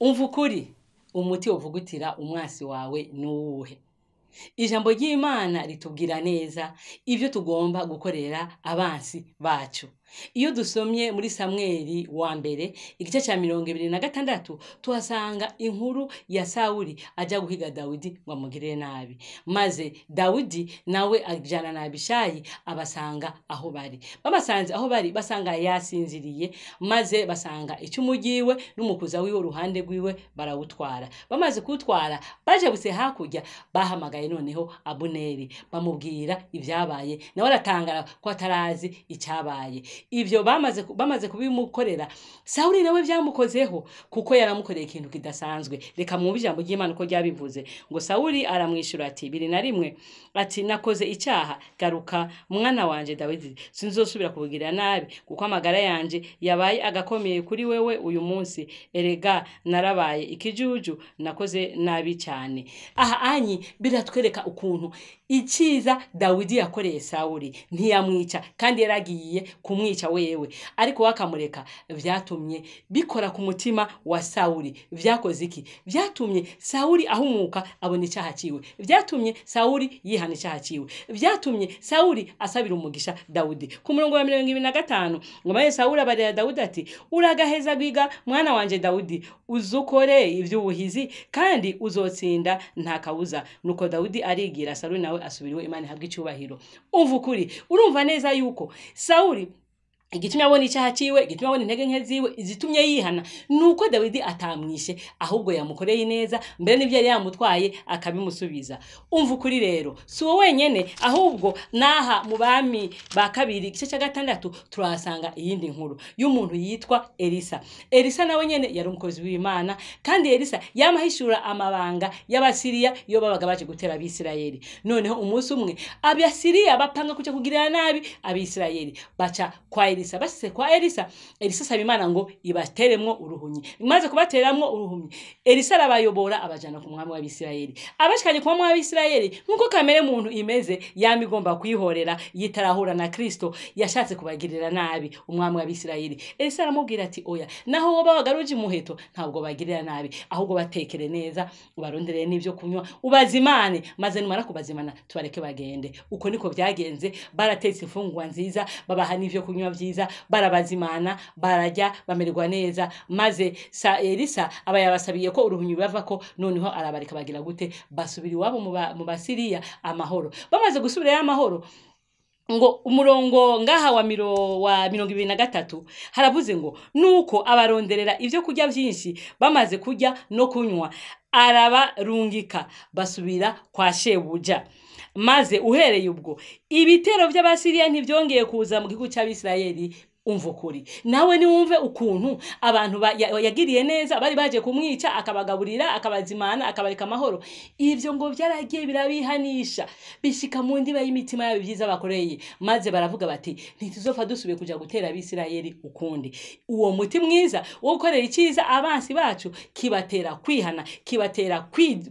Umva ukuri, umuti wovugutira umwansi wawe nuwuhe? Ijambo ry'Imana ritubwira neza ivyo tugomba gukorera abansi bacu. Iyo dusomye muri Samweli wa mbere igice ca 26 tuhasanga inkuru ya Sawuli aja guhiga Dawidi ngo amugirire nabi, maze Dawidi nawe ajana na Abishayi abasanga aho bari. Babasanze aho bari basanga yasinziriye, maze basanga icumu ryiwe n'umukuza wiwe uruhande rwiwe barawutwara. Bamaze kuwutwara bajabutse hakurya, bahamagaye noneho Abuneri bamubwira ivyabaye, nawe aratangara ko atarazi icabaye. Ivyo bamaze kubimukorera, Sawuli nawe vyamukozeho kuko yaramukoreye ikintu kidasanzwe. Reka mwumve ijambo ry'Imana uko ryabivuze. Ngo Sawuli aramwishura ati 21 ati nakoze icaha, garuka mwana wanje Dawidi, sinzosubira kubugirira nabi kuko amagara yanje yabaye agakomeye kuri wewe uyu munsi, erega narabaye ikijuju, nakoze nabi cyane. Aha anyi biratwereka ukuntu iciza Dawidi yakoreye Sawuli, ntiyamwica kandi yaragiye kumwica wewe, ariko wakamureka. Vyatumye bikora ku mutima wa Sawuli. Vyakoze iki? Vyatumye Sawuli ahumuka abona icaha ciwe, vyatumye Sawuli yihana icaha ciwe, vyatumye Sawuli asabira umugisha Dawidi. Ku murongo wa 25 ngo maze Sawuli abarira Dawidi ati uragaheza gwiga mwana wanje Dawidi, uzukore ivy'ubuhizi kandi uzotsinda nta kabuza. Nuko Dawidi arigira, Sawuli nawe asubiriwe. Imana ihabwe icubahiro. Umva ukuri, urumva neza yuko Sawuli igitumye abona icaha ciwe, igitumye abona intege nke ziwe, igitumye yihana nuko Dawidi atamwishe, ahubwo yamukoreye neza, mbere n'ivyo yari yamutwaye akabimusubiza. Umva ukuri rero, si wowe wenyene, ahubwo naha mu Bami ba kabiri igice ca 6 turahasanga iyindi nkuru y'umuntu yitwa Elisa. Elisa nawe nyene yari umukozi w'Imana, kandi Elisa yamahishura amabanga y'Abasiriya iyo babaga baje gutera Abisirayeli. Noneho umunsi umwe Abasiriya bapanga kuja kugirira nabi Abisirayeli, baca kwa Elisa. Bashitse kwa Elisa, Elisa asaba Imana ngo ibateremwo uruhumyi. Imaze kubateramwo uruhumyi, Elisa arabayobora abajana ku mwami w'Abisirayeli. Abashikanye ku mwami w'Abisirayeli, nkuko kamere muntu imeze, yama igomba kwihorera yitarahura na Kristo, yashatse kubagirira nabi umwami w'Abisirayeli. Elisa aramubwira ati oya, naho woba wagaruje umuheto ntabwo bagirira nabi, ahubwo batekere neza, ubaronderere n'ivyo kunywa, ubazimane, maze numara kubazimana tubareke bagende. Uko niko vyagenze, baratetse imfungurwa nziza, babaha n'ivyo kunywa vyiza, barabazimana, bararya, bamererwa neza. Maze Elisa aba yabasabiye ko uruhunyu bavako, noneho arabareka bagira gute, basubira iwabo mu Basiriya amahoro. Bamaze gusubirayo amahoro, ngo umurongo ngaha wa 23 haravuze ngo nuko abaronderera ivyo kurya vyinshi, bamaze kurya no kunywa arabarungika basubira kwa shebuja. Maze uhereye ubwo ibitero vy'Abasiriya ntivyongeye kuza mu gihugu c'Abisirayeli. Umva ukuri, nawe niwumve ukuntu abantu yagiriye neza, bari baje kumwica akabagaburira, akabazimana, akabareka amahoro. Ivyo ngo vyaragiye birabihanisha, bishika mu ndiba y'imitima yabo ivyiza bakoreye, maze baravuga bati ntituzopfa dusubiye kuja gutera Abisirayeli ukundi. Uwo muti mwiza wo gukorera iciza abansi bacu kibatera kwihana, kibatera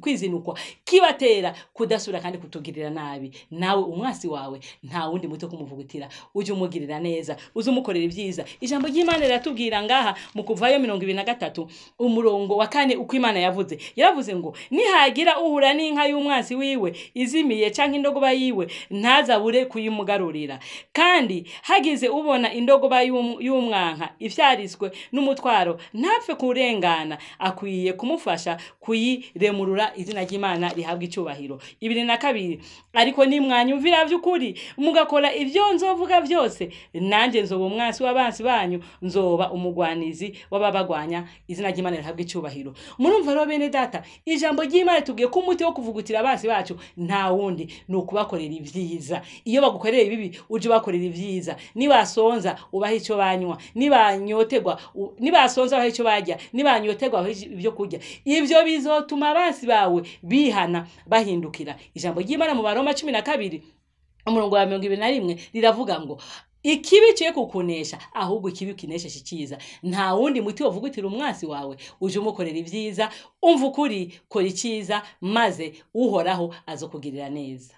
kwizinukwa, kibatera kudasubira kandi kutugirira nabi. Nawe umwasi wawe nta wundi muti wo kumuvugutira, uje umugirira neza, uze umukorera ibyiza. Ijambo ry'Imana riratubwira ngaha mu Kuvayo 23 umurongo wa 4 uko Imana yavuze. Yaravuze ngo nihagira uhura n'inka y'umwansi wiwe izimiye canke indogoba yiwe, ntazabure kuyimugarurira. Kandi hagize ubona indogoba y'umwanka ifyariswe n'umutwaro, ntapfe kurengana, akwiye kumufasha kuyiremurura. Izina ry'Imana rihabwa icubahiro. 22 ariko nimwanyumvira vy'ukuri mugakora ivyo nzovuga vyose, nanje nzoba umwansi w'abansi banyu, nzoba umugwanizi w'ababagwanya. Izina ry'Imana rihabwa icubahiro. Murumva rero bene data, ijambo ry'Imana tubwiye ko umuti wo kuvugutira abansi bacu nta wundi, ni ukubakorera ivyiza. Iyo bagukoreye ibibi uje ubakorera ivyiza. Nibasonza ubahe ico banywa, nibanyotegwa, nibasonza ubahe ico barya, nibanyotegwa ubahe ivyo kurya. Ivyo bizotuma abansi bawe bihana bahindukira. Ijambo ry'Imana mu Baroma 12 umurongo wa 21 riravuga ngo ikibi ciye kukunesha, ahubwo ikibi kinesheje iciza. Nta wundi muti wovugutira umwansi wawe, uje umukorera ivyiza. Umva ukuri, kora iciza, maze Uhoraho azokugirira neza.